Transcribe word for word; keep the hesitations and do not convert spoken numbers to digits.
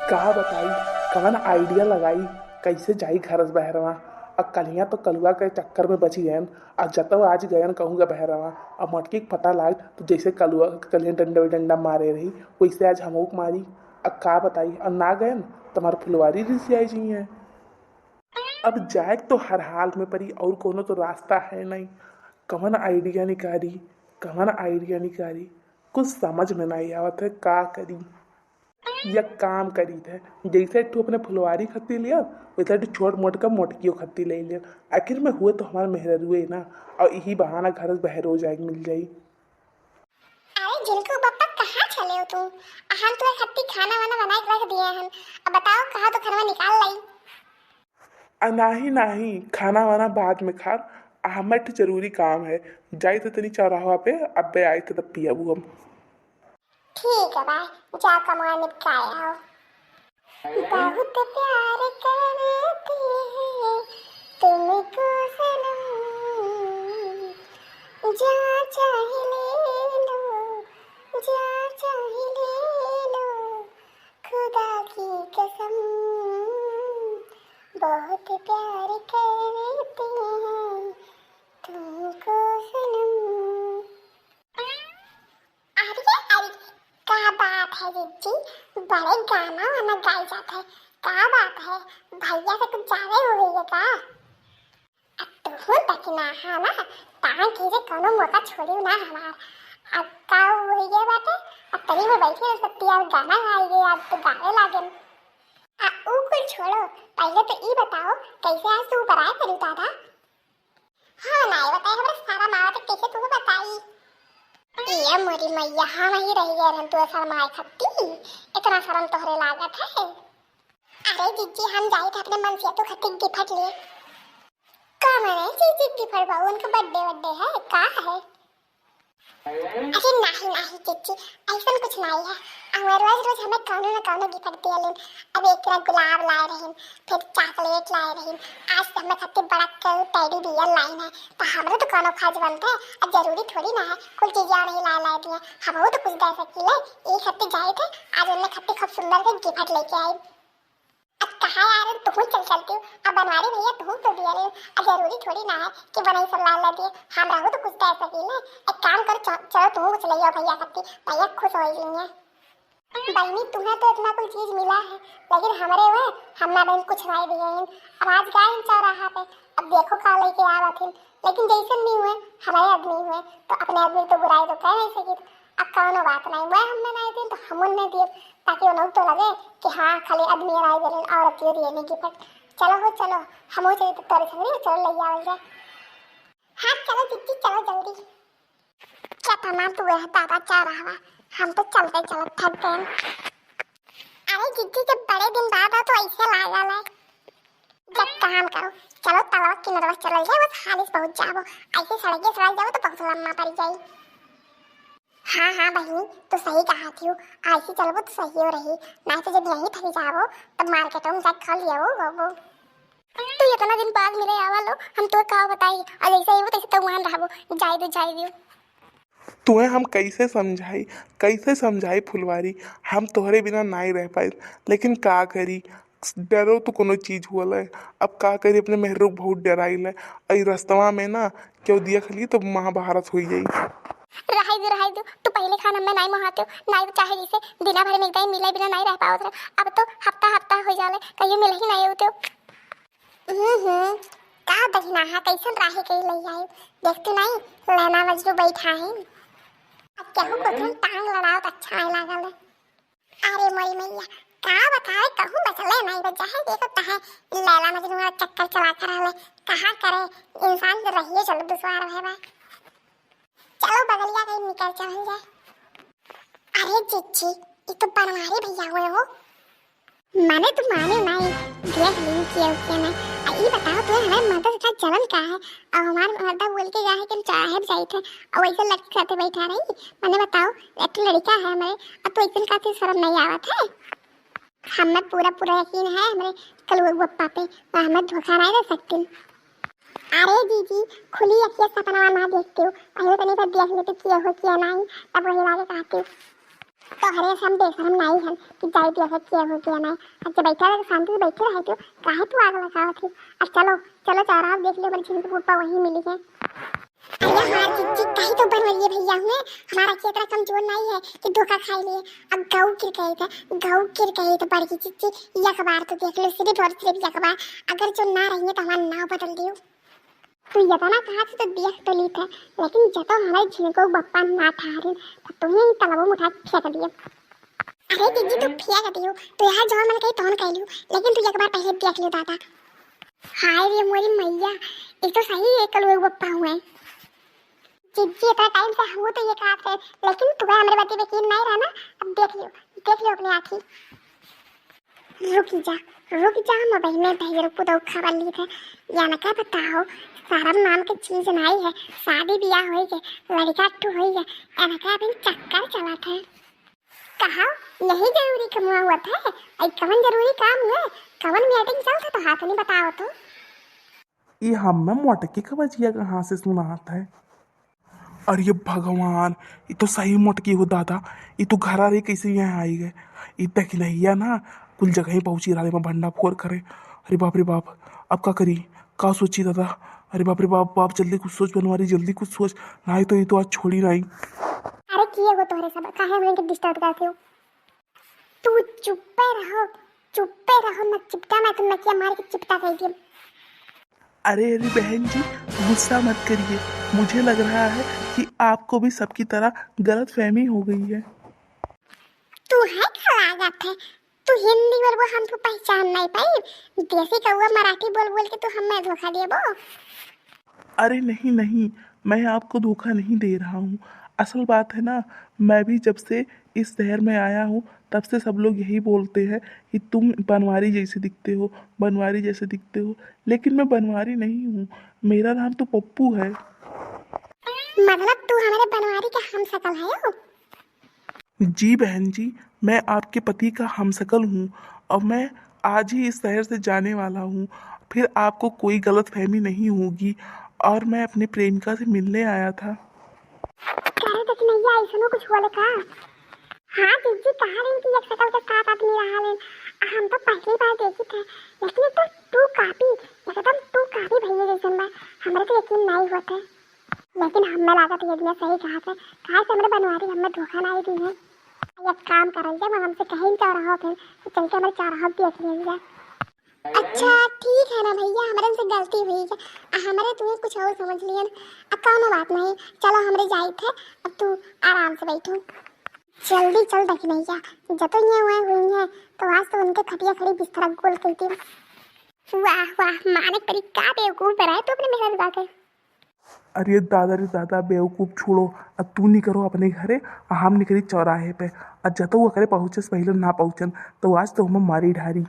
का बताई, कवन idea लगाई, कैसे जाई घर से बहरवा। अब कलिया तो कलुआ के चक्कर में बची गयन, अब जतौ आज गयन कहूँगा बहरवा। अब मटकी के पता लाग तो जैसे कलुआ के कलिया डंडा डंडा मारे रही, वैसे आज हमहू के मारी। अब का बताई, अब ना गयन तो हमार फुलवारी रिसियाई जी हैं। अब जाए तो हर हाल में परी, और कोनो तो रास्ता है नहीं। कवन idea निकारी, कवन idea निकारी, कुछ समझ में नहीं आवत है, का करी। या काम करी थे, जैसे तू अपने फुलवारी खत्ती लिया, वैसे तू छोट मोट का मोटकियो खत्ती ले लिया। आखिर में हुए तो हमार मेहररुए ना, और यही बहाना घर से बहरो जाए के मिल जाई। अरे झिलकू बप्पा, कहाँ चले हो तू? हम तुम्हें खत्ती खाना वाना बना के रख दिए हैं। अब बताओ, कहाँ तो खाना निकाल लाई? आ, नाही, नाही, खाना वाना बाद में खाब। आ, हमें एक ठे जरूरी काम है, जाई तो तनी चौराहा पे, अबे आई तो तब पियाबू हम। ठीक है भाई, जा कमवा निपटाए आओ। बहुत प्यार करती है तुमको सनम, जा चाहे ले लो, जा चाहे ले लो, खुदा की कसम, बहुत प्यार करती है तुमको सनम। अरे, अरे, का बात है जिज्जी, बड़े गाना वाना गाई जात है, का बात है, भैया से कुछ ज्यादा हो गई है का? अब तुहू दखिनाहा ना, तान कीजे कौनो मौका छोड़ियो ना हमार। अब का हुई गए बाटे, अब तनी में बैठे रह सकती है, अब गाना गाई गए, अब तो गावे लागन। आ, ऊ कुल छोड़ो, पहले तो ई बताओ, कैसे आज तू ऊपर आए करू दादा? हाँ, नाई बताए, हमरा शरम आवत है, कैसे तू बताई? ये मोरी मैया, हम ही रह गए रहन तू शरमाए खत्ती, इतना शरम तोहरे लागत है? अरे जिज्जी, हम जाइत है अपने मनसेतु खत्ती गिफ्ट लिए। का मने जिज्जी गिफ्ट बा? उनका बर्थडे वर्थडे है, का है? अरे नाही, नाही जिज्जी, ऐसन कुछ नाही है। अउर रोज रोज हमें कौनो न कौनो गिफ्ट दियलिन। अब एक तरह गुलाब लाए रहिन, फिर चॉकलेट लाए रहिन। आज तो हमें खत्ती बड़ा के टेडी बियर लाइन है, तो हमरो तो कौनो फर्ज बनता है। अब जरूरी थोड़ी ना है कुल चीजें नहीं लाए लाए दिए, हमहू तो कुछ दे सकीले। एक खत्ती जाइत है, आज उनने खत्ती खूब सुंदर के गिफ्ट लेके आई। अब कहाँ यार, तुहू चल चलती हो। अब बनवारी भैया तुहू तो दिया ले। अब जरूरी थोड़ी ना है कि बनई सब लाल ला दिए, हम रहू तो कुछ दे सकीले। एक काम करो, च-, चलो तुहू कुछ ले आओ भैया खत्ती, भैया खुश हो जाएंगे। बहनी, तुम्हें तो इतना कोई चीज मिला है, लेकिन हमरे वह हम ना बहन कुछ नहीं दिए हैं। अब आज गए हम चौराहा पे, अब देखो का लेके आवत हैं, लेकिन जैसन भी हुए हमारे आदमी हुए, तो अपने आदमी तो बुराई तो कह नहीं सकी। अब कौनो बात नहीं, वह हमने नहीं दी तो हम उन्हें दिए, ताकि उन्हें तो लगे कि हाँ, खाली आदमी राय दे, औरत ये दिए नहीं गिफ्ट। चलो हो, चलो, हम हो चलिए तो तोरे संग चलो ले आवल जाए। हाँ चलो जिज्जी, चलो जल्दी। क्या तना तू है दादा चौराहा, हम तो चलते चलत थक गए। अरे जिज्जी, जब बड़े दिन बाद हो तो ऐसे लागल है। जब काम करो, चलो तलवा किनरवा चलल जाए, बस हालिस पहुँच जाबो। ऐसे सड़के सड़क जाबो तो बहुत लम्बा पड़ जाई। हाँ, हाँ बहिनी, तू सही कहा थी, ऐसे चलबो तो सही हो रही, नहीं तो जब यहीं थक जाबो, तब मार्केट में जाके खा लिया वो, वो, वो। तू इतना दिन बाद मिले आवा लो, हम तो का बताई, और जैसे ही वो तैसे तो वहाँ रहबो, जाए दो, जाए दो। तुहे हम कैसे समझाई, कैसे समझाई फुलवारी, हम तोहरे बिना नाई रह पाई, लेकिन का करी, डरो तो कोनो चीज हुआ है। अब का करी, अपने मेहरुक बहुत डराइल है। ई रस्तवा में ना केहू देख ली तो महाभारत हो जाई। रहाई दे, रहाई दे, तू पहले खान हमें नाई मोहाते हो, नाई तो चाहे जैसे दिना भर में एक दाई मिले बिना नाई रह पावत रहे, अब तो हफ्ता हफ्ता हो जाले, कहियो मिले ही नाई होते हो। हम्म, हम्म, का बहिना हा, कैसन राहे के लई आई? देखते नहीं, लैला मजनू बैठा है। अब केहू को तुम टांग लड़ाओ तो अच्छा आए लागल है। अरे मोरी मैया, का बताए, कहूँ बचले नहीं बचा है। देखो कहे लैला मजनू वाला चक्कर चला कर रहले, कहाँ करे इंसान के रहिए चलो दुश्वार है बा। चलो बगलिया कहीं निकल चल जाए। अरे जिज्जी, ये तो बनवारी भैया हुए हो। माने तू माने नहीं, देख ली किया किया नहीं। आ ई बताओ तू हमारे मदद का जलन का है? और हमारे मर्दा बोल के गया है कि हम चाहे जाइत है, और वैसे लड़की साथे बैठा रही। माने बताओ, एक ठो लड़का है हमारे, अब तो ऐसे का शर्म नहीं आवत है। हमें पूरा पूरा यकीन है हमारे कलुआ पप्पा पे, तो हमें धोखा नहीं दे सकती। अरे जीजी, खुली अखिया सपना ना देखती हूँ, पहले तनी पर देख लेती किया हो किया नहीं, तब वही लागे कहती हूँ। तोहरे से हम बेशरम नाई हन कि जाई दिया से किया हो गया नाई। अच्छा बैठा रहे, शांति से बैठे रहे तू, काहे तू आग लगावत है? अब चलो, चलो चौराहा देख ले, हमारे झिनकू पप्पा वहीं मिली है। अरे हमार जिज्जी, कहीं तो बनवरिए भैया हुए, हमारा खेतरा कमजोर नाई है कि धोखा खाई लिए। अब गऊ किर कही थे, गऊ किर कही थे बड़की जिज्जी, एक बार तो देख लो, सिर्फ और सिर्फ एक बार, अगर जो ना रही है तो हमारा नाव बदल दियो। तू ये तो ना कहा तो देख तो ली थे, लेकिन जब तो हमारे झिनकू बप्पा ना ठहरिन, तो तुम्हें ही तलबो में उठा के फेंक दियो। अरे जिज्जी, तू फेंक दियो, तू यहाँ जो मन कही तौन कह लियो, लेकिन तू एक बार पहले देख लियो दादा। हाय रे मोरी मैया, ये तो सही है कलुए बप्पा हुए। जिज्जी, इतना टाइम से हम तो ये कहा थे, लेकिन तुम्हें हमारे बात पे यकीन नहीं रहा ना। अब देख लियो, देख लियो अपने आँखी। रुक जा, रुक जा, हम बहिने भैया पुतौ खबर ली थे। या ना क्या बताओ, शर्म नाम के चीज नहीं है। शादी ब्याह होई के, लड़का टू होई के, एनका अभी चक्कर चला थे। कहा, यही जरूरी कमुआ हुआ था? आई कवन जरूरी काम हुए? कवन मीटिंग चल था तो हाथ नहीं बताओ तो। ई हम्मे मोटकी के बजिया कहाँ से सुनात है? अरे भगवान, ई तो सही मोटकी हो दादा, ई तो घरा रही कैसे यहाँ आई गए? ई दखिनहिया ना कुल जगह ही पहुँची रहा है, भंडा फोर करे। अरे बाप रे बाप, अब का करी, का सोची दादा? अरे बाप रे बाप, बाप जल्दी कुछ सोच बनवारी, जल्दी कुछ सोच, नहीं तो ई तो आज छोड़ी नहीं। अरे किए हो तोहरे सब, काहे हमरे के डिस्टर्ब करते हो? तू चुप्पे रहो, चुप्पे रहो, मत चिपटा, मैं तुम नकिया मार के चिपटा कर दिया। अरे अरे बहन जी, गुस्सा मत करिए, मुझे लग रहा है कि आपको भी सबकी तरह गलतफहमी हो गई है। तू है क्या लागत है? तू हिंदी बोलबो, हम तो पहचान नहीं पाई। देसी कौआ मराठी बोल बोल के तू हमें धोखा देबो। अरे नहीं नहीं, मैं आपको धोखा नहीं दे रहा हूँ। असल बात है ना, मैं भी जब से इस शहर में आया हूँ, तब से सब लोग यही बोलते हैं कि तुम बनवारी जैसे दिखते हो, बनवारी जैसे दिखते हो। लेकिन मैं बनवारी नहीं हूँ, मेरा नाम तो पप्पू है। मतलब तू हमारे बनवारी का हम शकल है हो? जी बहन जी, मैं आपके पति का हमशक्ल हूँ और मैं आज ही इस शहर से जाने वाला हूँ। फिर आपको कोई गलतफहमी नहीं होगी और मैं अपनी प्रेमिका से मिलने आया था। अरे दखिनहिया, ऐसनो कुछ होले का? हाँ जिज्जी, कहा रही कि एक शकल के सात आदमी रहा लेन। हम तो पहली बार देखी थे, लेकिन ये तो टू कॉपी, एकदम टू कॉपी भैया जैसन बा। हमरे तो यकीन नहीं होत है। लेकिन हमें लागत ये दिया सही कहा थे, काहे से हमरे बनवारी हमें धोखा नहीं दी है। एक काम करल जाए, वो हमसे कहीं चौराहा पे, तो चल के हमारे चौराहा देख लिया जाए। अच्छा ठीक है ना भैया, हमरे से गलती हुई है, आ हमरे तुम्हें कुछ और समझ लिया ना। अब कौनो बात नहीं, चलो हमरे जाइत है, अब तू आराम से बैठो। जल्दी चल दखिनहिया, जब तो ये हुए हुई है, तो आज तो उनके खटिया खड़ी बिस्तरा गोल कर दी। वाह वाह, माने परी का बेवकूफ बनाए तू अपने मेहरारू के। अरे दादा रे दादा, बेवकूफ छोड़ो, अब तू निकरो अपने घरे, आ हम निकरी चौराहे पे। आ जतऊ ओकरे पहुँचे से पहले ना पहुँचन, तो आज तो हम मारी ढारी।